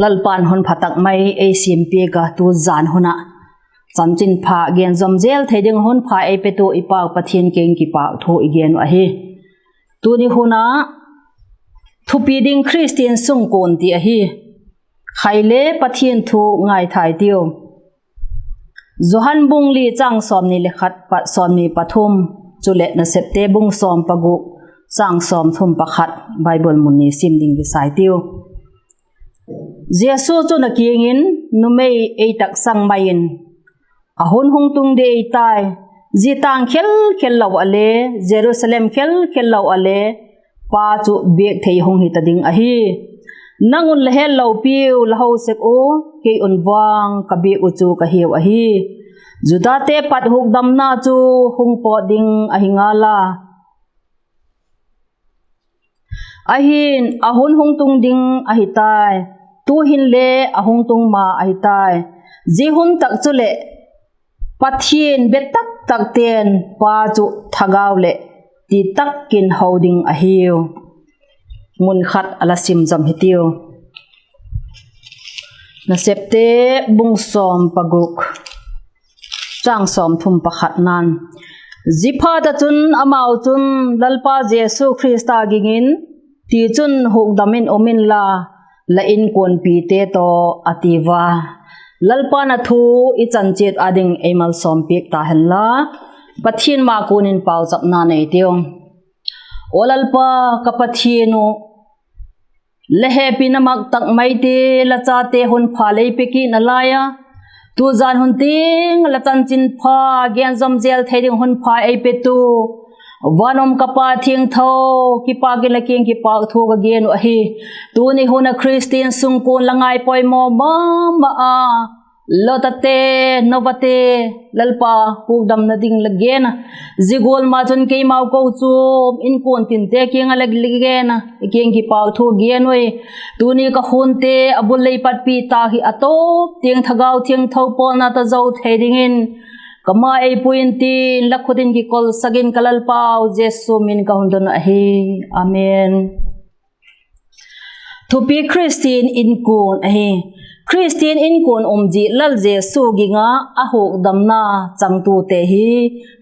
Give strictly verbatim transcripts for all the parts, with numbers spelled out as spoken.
Lalpa'n hun pha tak mai ei siampiak a, tu zan hun ah chanchinpha gen zom zel thei ding hun pha ei petu i Pau Pathian kiang kipâk thu i gen uh ahi. Tuni hun ah thupi ding Khristian sungkuan ti ahi. Khai le Pathian thu ngaithai tiu. Johan bung li châng sawmni le khat pat sawmni pathum, chuleh Nasepte bung sawm paguk châng sawmthum pakhat, Bible mun ni sim ding kisai tiu. Jesu chun a kiang in, Numei, ei taksang mai in, a hun hung tung ding ahi tai. Zia tâng khel khel lo ah le, Jerusalem khel khel lo ah le, Pa chu biak thei hung hita ding ahi. Nang un la het lopiu la ho sek u, kei un vang ka biak uh chu ka hiu ahi. Judate pat hukdamna chu hung pawt ding ahi ngal a. Ahi'n, a hun hung tung ding ahi tai. Tu'hin le a hung tung ma ahi tai. Zia hun tak chuleh Pathian be tak takte'n Pa chu thagau leh ti tak in ho ding ahiu. Mun khat a la sim zom hitiu. Nasepte bung sawm paguk, châng sawmthum pakhatna'n, Ziaphat ah chun amau chun, Lalpa Jesu Khrista ging in, tichun hukdam in um inla, la inkuanpite tawh, a tiu a. Lalpa'n a thu i chan chiat â ding ei malsawmpiak ta hen la, Pathian ma kuan in pauchapna nei tiu. Aw Lalpa, ka Pathian uh, la hepina mak tak maite, la chate hun pha lei pe kit nalai a, tu zan hun tiang la chanchinpha gen zom zel thei ding hun pha ei petu van um ka Pa thiangtho, kipâk in la kiang kipâk thu ka gen uh ahi. Tuni hun ah Khristian sungkuan la ngaipoimaw ma ma a, Lotate, Novate, Lalpa, hukdamna ding la gen a, zia gual ma chun keimau kochuam inkuan tinte kiang ah la gen a, i kiang kipâk thu gen ui. Tuni ka khuante a bul lei patpi tâk hi a tawp tiang Thagau Thiangtho pawlna tawh zo thei dingin, ka ma ei pui intin, la khut in kikolsak in ka Lalpau Jesu min ka hun don uh ahi. Amen. Thupi Khristian inkuan ahi. Khristian inkuan um zia Lal Jesu ging ah a hukdamna changtute hi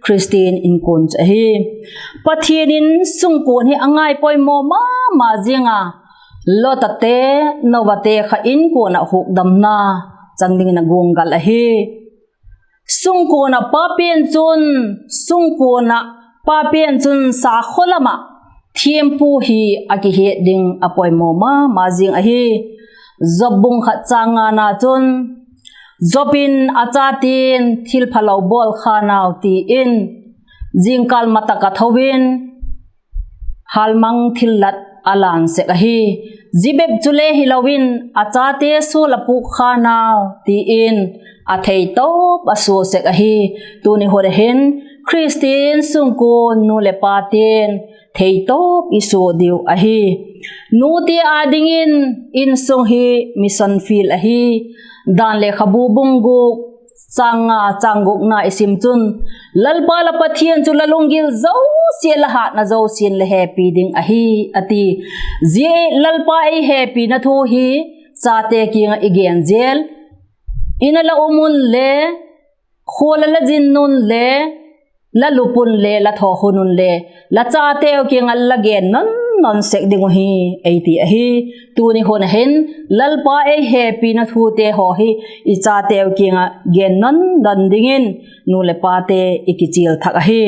Khristian inkuan chu ahi. Pathian in sungkuan hi a ngaipoimaw ma ma ziang a, Lotate, Novate kha inkuan ah hukdamna chang dingin a guanggal ahi. Sungkuan ah pa pian chun, sungkuan ah pa pian chun sakhaw lam ah thiampu hi a kihiat ding a poimaw ma ma ziang ahi. Job bung khat châng ngana chun, Job in a chate'n thilphalo bawl kha nau ti in, zingkal matak ah tho in, hâlmang thillat a lan sek ahi. Zia bep chule hilo in a chate sual a pûk kha nau ti in, a theitawp a sua sek ahi. Tuni hun ah hin Khristian sungkuan nu leh pate'n theitawp i sua diu ahi. Nute â dingin insung hi mission field ahi. Dan Lekhabu bung guk, châng nga, châng gukna i sim chun, Lalpa la Pathian chu la lunggil zosia, la hâtna zosia'n la hepi ding ahi, a ti. Zia Lalpa ei hepina thu hi chate kiang ah i gen zel, in ah la um un le, khua la la zin un le, la lup un le, la thaw hun un le, la chateu kiang ah la gen non non sek ding uh hi, ei ti ahi. Tuni hun ah hin Lalpa ei hepina thute haw hi i chateu kiang ah gen non non dingin nu leh pate i kichial thak ahi.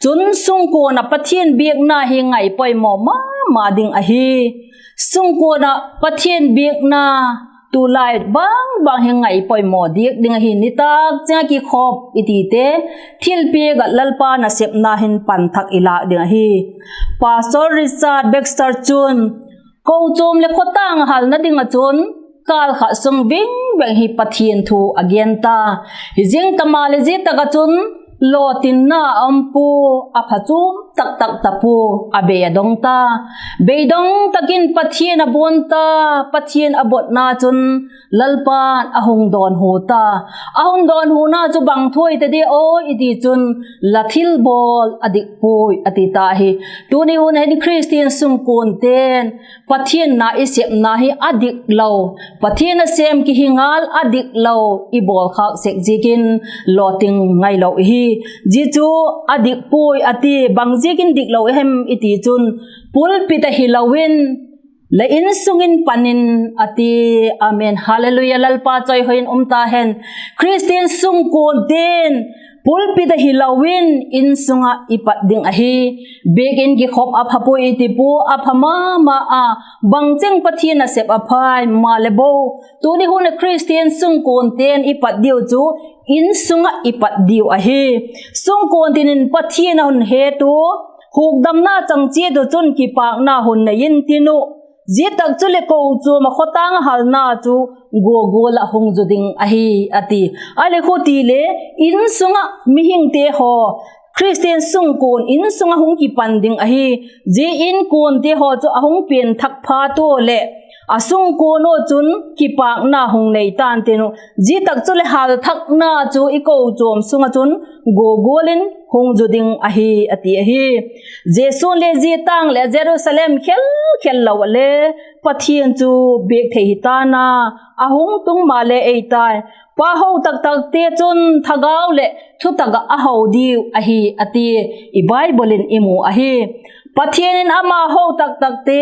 Chun sungkuan ah Pathian biakna hi ngaipoimaw ma ma ding ahi. Sungkuan ah Pathian biakna tulai bang bang hi ngaipoimaw diak ding ahi. Nitâk chiang ah kikhop i tite, thilpiak ah Lalpa nasepna hin pan thak i lâk ding ahi. Pastor Richard Baxter chun, kochuam leh khawtâng halna ding ah chun kâl khat sung ving veng hi Pathian thu a gen ta. Hi zing ta maleh zia tak ah chun lawtinna a um pua, a pha chuam tak tak ta pua, a bei a dong ta. Beidong tak in Pathian a buan ta, Pathian a botna chun Lalpa'n a hung dawnhu ta. A hung dawnhuna chu bang thu ahi ta di aw i ti chun, la thilbawl a dik puai a ti ta hi. Tuni hun hin Khristian sungkuante'n Pathian na i sepna hi a dik lo, Pathian a sêm kihi ngal a dik lo i bawlkhâk sek ziakin lawting ngailo i hi. Zia chu a dik puai a ti, bang ziakin dik lo i hem i ti chun, pulpit ah hilo in, la insung in pan in a ti. Amen. Hallelujah. Lalpa chawihoi in um ta hen. Khristian sungkuante'n pulpit ah hilo in insung ah i pat ding ahi. Biakin kikhop a pha puai i ti pua, a pha ma ma a, bangcheng Pathian a sep a phai maleh bo. Tuni hun ah Khristian sungkuante'n i pat diu chu insung ah i pat diu ahi. Sungkuan tin in Pathian a hun het ua, hukdamna chang chiat uh chun kipâkna hun nei intin uh, zia tak chuleh kochuam ah khawtâng a halna chu gual gual ah hung zu ding ahi, a ti. Ahileh khutile, insung ah mihingte haw, Khristian sungkuan insung ah hung kipan ding ahi. Zia inkuante haw chu a hung pianthak phat ua leh, a sungkuan uh chun kipâkna hung nei ta'n tin uh, zia tak chuleh halthakna chu i kochuam sung ah chun gual gual in hung zu ding ahi, a ti ahi. Jesu'n le zia tâng leh Jerusalem khel khel lo ah le Pathian chu biak thei hi ta'n a, a hung tung maleh ei tai. Pa ho tak takte chun thagau leh thutak ah a ho diu ahi, a ti, i Bible in i mu ahi. Pathian in ama ho tak takte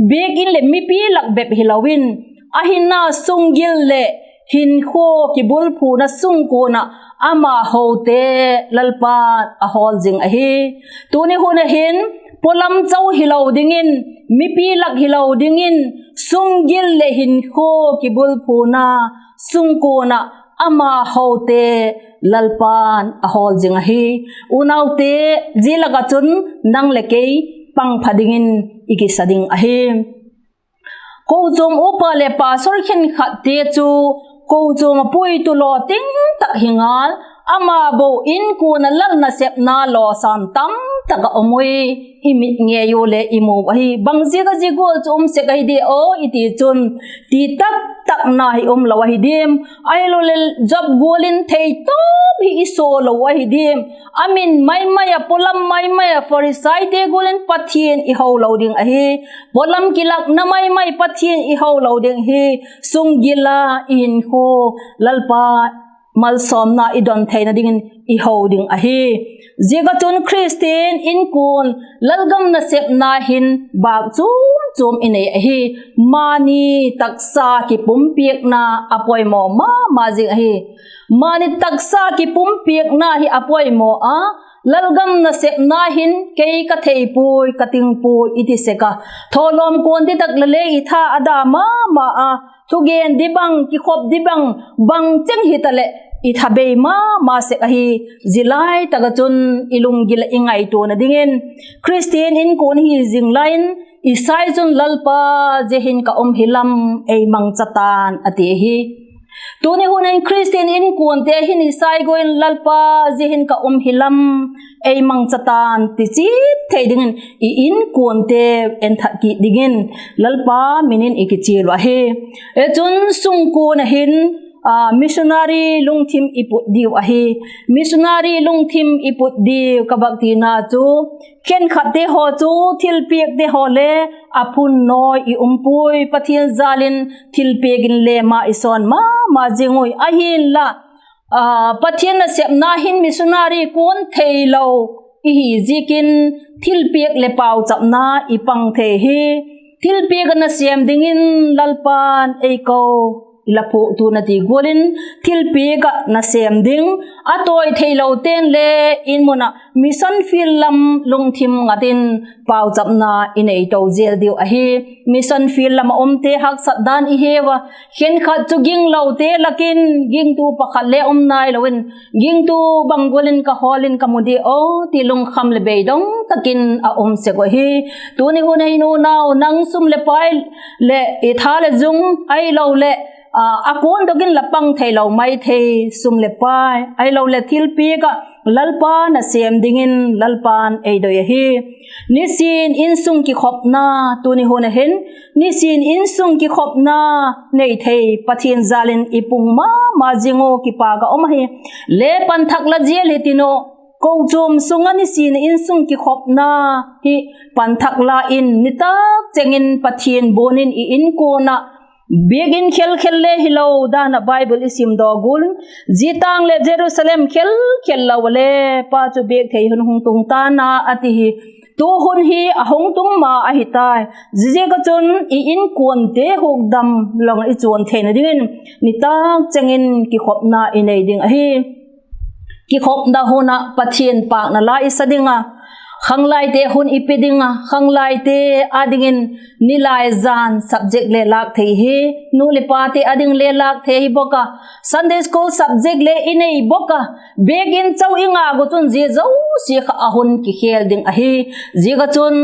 biak in leh mipi lak bep hilo in, a hinna sunggil leh hinkhua kibulphuna sungkuan ah ama hote Lalpa'n a hawl zing ahi. Tuni hun ah hin, pawlam chau hilo dingin, mipi lak hilo dingin, sunggil leh hinkhua kibulphuna sungkuan ah ama hote Lalpa'n a hawl zing ahi. Unaute, zia lak ah chun nang leh kei pang pha dingin i kisa ding ahi. Kochuam upa leh pastor khenkhatte chu kochuam ah puitu lawting tak hi ngal, ama bo inkuan ah Lal nasepna lawsan tam tak ah um ui, i mit ngei ua le i mu ahi. Bang ziak a zia gual chu um sek ahi di aw i ti chun, ti tak tak na hi um lo ahi diam. Ahiloleh Job gual in theitawp hi i sawl lo ahi diam. A min mai mai ah, pawlam mai mai ah Pharisaite gual in Pathian i ho lo ding ahi. Pawlam kilâkna mai mai Pathian i ho lo ding hi. Sunggil a i hinkhua Lalpa malsawmna i don theina dingin i ho ding ahi. Ziak ah chun Khristian inkuan lalgam nasepna hin bâk chuam chuam i nei ahi. Mani taksa kipumpiakna a poimaw ma ma zing ahi. Mani taksa kipumpiakna hi a poimaw a, lalgam nasepna hin kei ka thei puai, ka ting puai i ti sek a, thawlawm kuan ti tak leh le i tha a da ma ma a, thugen di bang, kikhop di bang, bang cheng hitaleh i tha bei ma ma sek ahi. Zia lai tak ah chun i lunggil ah i ngaituana dingin, Khristian inkuan hi zing lai in Isai chun, Lalpa, zia hin ka um hi lam, ei mangcha ta'n, a ti ahi. Tuni hun in Khristian inkuante hin Isai gual in, Lalpa, zia hin ka um hi lam, ei mangcha ta'n, ti chiat thei dingin i inkuante enthat kit dingin Lalpa min in i kichial uh ahi. Chun sungkuan ah hin missionary lungthim i put diu ahi. Missionary lungthim i put diu ka vak tina chu, khenkhatte haw chu thilpiakte haw le a phun nawi i um puai, Pathian jâl in thilpiak in le ma i sawn ma ma zing ui. Ahinla, Pathian nasepna hin missionary kuan theilo i hi ziakin thilpiak leh pauchapna i pang thei hi. Thilpiak ah nasêm dingin Lalpa'n ei ko, i la phuaktu'n a ti gual in, thilpiak ah nasêm ding, a tawi theilote'n le in mun ah mission field lam lungthim ngat in pauchapna i nei to zel diu ahi. Mission field lam ah umte haksat dan i heu a, khenkhat chu ginglote lak in gingtu pakhat le um nailo in, gingtu bang gual in ka hawl in ka mu di aw ti lungkham leh beidong tak in a um sek uh ahi. Tuni hun ah hin unau, nang sum leh pai leh i tha leh zung ahiloleh a kuandok in la pang theilo mai thei, sum leh pai ahiloleh thilpiak ah Lalpa nasêm dingin Lalpa'n ei doi ahi. Nisin insung kikhopna, tuni hun ah hin nisin insung kikhopna nei thei Pathian jâl in i pung ma ma zing uh, kipâk ah um ahi. Le pan thak la zial hitin uh, kochuam sung ah nisin insung kikhopna hi pan thak la in, nitâk cheng in Pathian buan in i inkuan ah biakin khel khel le hilo dan ah Bible i simdaw gual un, zia tâng leh Jerusalem khel khel lo ah le pa chu biak thei hun hung tung ta'n a, a ti hi. Tu hun hi a hung tung ma ahi tai. Ziaziak ah chun i inkuante hukdam lang i chuan theina dingin nitâk cheng in kikhopna i nei ding ahi. Kikhopna hun ah Pathian pâkna la i sa ding a, khanglaite hun i pe ding a, khanglaite â dingin nilai zan subject le lâk thei hi, nu leh pate â ding le lâk thei hi bawk a, Sunday school subject le i nei bawk a, biakin chau i ngâk uh chun zia zosia kha a hun kikhêl ding ahi. Ziak ah chun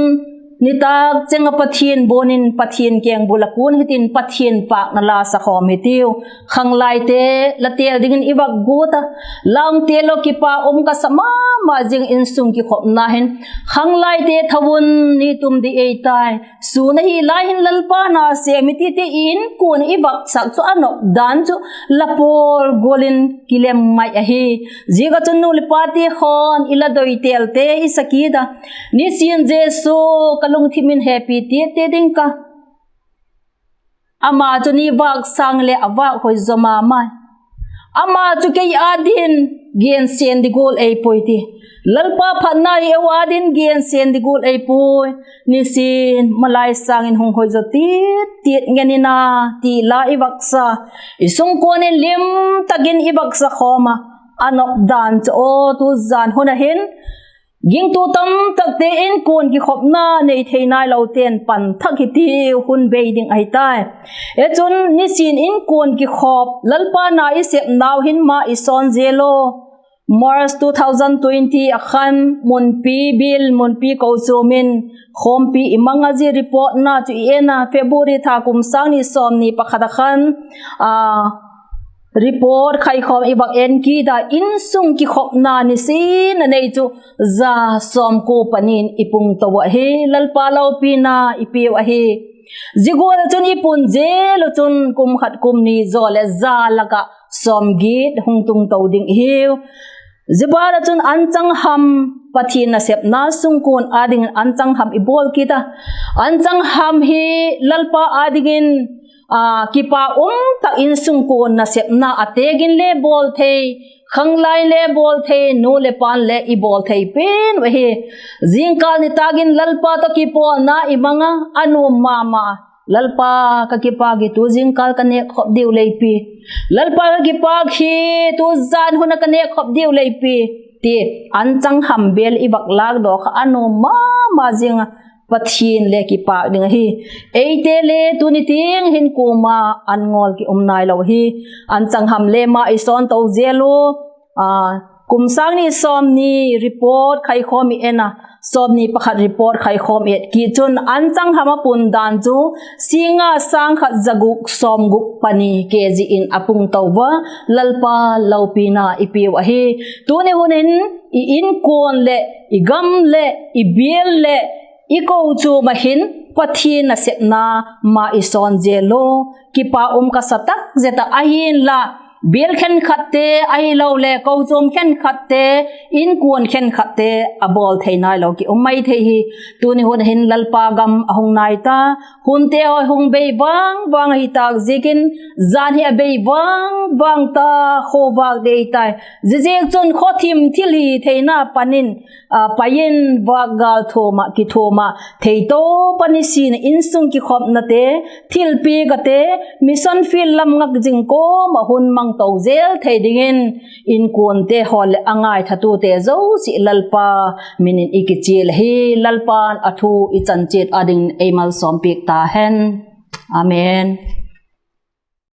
nitâk cheng ah Pathian buan in Pathian kengbul ah kuan hitin Pathian pâkna la sa khawm hitiu. Khanglaite la têl dingin i vak guat a, la hung têl uh kipâk um ka sa ma ma zing insung kikhopna hin. Khanglaite tho un, ni tum di ei tai. Sûn ahi lai hin Lalpa nasêm i ti ti i inkuan i vak sak chu a nop dan chu la pawl gual in kilem mai ahi. Ziak ah chun nu leh pate khaw'n i la doi têlte i sa kit a, nisin Jesu ka lungthim in hepi tiat tiat ding ka, ama chu ni vâk sâng leh a vâk hoi zaw ma mai. Ama chu kei â dingin gensian di gual ei puai ti. Lalpa phatna hi eu â dingin gensian di gual ei puai. Nisin malai sâng in hung hoi zaw tiat tiat ngen in a, ti la i vak sa, i sungkuan in lim tak in i vak sa khawm a, a nop dan chu aw tu zan hun ah hin gingtu tamtakte inkuan kikhopna nei thei nailote'n pan thak hitiu, hun bei ding ahi tai. E chun nisin inkuan kikhop, Lalpa na i sepnau hin ma i sawn zel u. March two thousand twenty a khan Munpi Bial, Munpi kochuam in khawmpi i mang a, zia reportna chu i en a, February tha kum sâng ni sawmni pakhat a khan, a, report khaikhawm i vak en kit a, insung kikhopna nisin a nei chu za sawmkua pani in i pung to uh ahi. Lalpa lopina i piau ahi. Zia gual ah chun i pun zel uh chun kum khat kum ni zaw leh za lak ah sawmgiat hung tung to ding i hiu. Zia ban ah chun anchang ham, Pathian nasepna sungkuan â dingin anchang ham i bawl kit a, anchang ham hi Lalpa â dingin, a, kipak um tak insungkuan nasepna a têk in le bawl thei, khanglai le bawl thei, nu leh pa'n le i bawl thei pen uh ahi. Zingkal nitâk in Lalpa tawh kipawlna i mang a, a nuam ma ma. Lalpa, ka kipâk hi tu zingkal ka nêkkhop diu leipi. Lalpa, ka kipâk hi tu zan hun ah ka nêkkhop diu leipi, ti anchang ham bêl i vak lâkdaw kha a nuam ma ma zing a, Pathian le kipâk ding ahi. Eite le tuni tiang hin kuama an ngawl ki um nailo hi. Anchang ham le ma i sawn to zel u. A, kum sâng ni sawmni report khaikhawm i en a, sawmni pakhat report khaikhawm et kit chun anchang ham a pun dan chu singa sâng khat za guk sawmguk pani kg in a pung to ua, Lalpa lopina i piau ahi. Tuni hun in i inkuan leh i gam leh i bial leh i kochuam ah hin Pathian nasepna ma i sawn zel u. Kipak um ka sa tak zet ah, ahinla bial khenkhatte ahiloleh kochuam khenkhatte, inkuan khenkhatte a bawl thei nailo ki um mai thei hi. Tuni hun hin Lalpa gam a hung nai ta, hunte haw hung bei vang vang ahi tâk ziakin, jan hi a bei vang vang ta, khawvâk dei tai. Ziaziakchun khawthim thilhitheina pan in, a, pai in vâkgâl thuam ah kithuam ah, theito pani sin ah insung kikhopnate, thilpiak ate, mission field lam ngak zing kawm ah hun mang to zel thei dingin, inkuante haw leh a ngaithatute zosia Lalpa min in i kichial ahi. Lalpa'n a thu i chan chiat â dingin ei malsawmpiak ta hen. Amen.